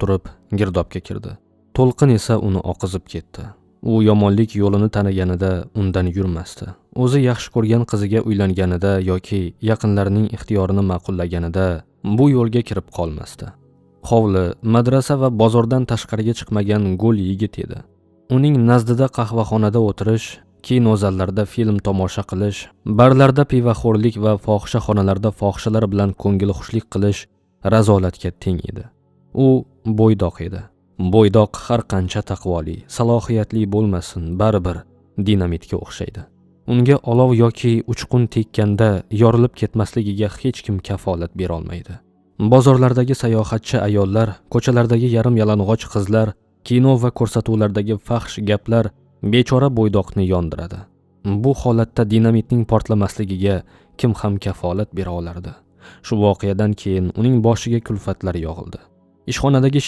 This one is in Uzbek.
Turib girdobga kirdi. To'lqin esa uni oqizib ketdi. U yomonlik yo'lini taniganida undan yurmasdi. O'zi yaxshi ko'rgan qiziga uylanganida yoki yaqinlarining ixtiyorini ma'qullaganida bu yo'lga kirib qolmasdi. Hovli, madrasa va bozordan tashqariga chiqmagan go'l yigit edi. Uning nazdida qahvaxonada o'tirish, kino zallarida film tomosha qilish, barlarda pivaxo'rlik va fohishaxonalarda fohishalar bilan ko'ngilxushlik qilish razolatga teng edi. U bo'ydoq edi. Bo'ydoq har qancha taqvoli, salohiyatli bo'lmasin, baribir dinamitga o'xshaydi. Unga olov yoki uchqun tekkanda yorilib ketmasligiga hech kim kafolat berolmaydi. Bozorlardagi sayohatchi ayollar, ko'chalardagi yarim yalang'och qizlar, kino va ko'rsatuvlardagi fahsh gaplar bechora bo'ydoqni yondiradi. Bu holatda dinamitning portlamasligiga kim ham kafolat bera olardi? Shu voqeadan keyin uning boshiga kulfatlar yog'ildi. Ishxonadagi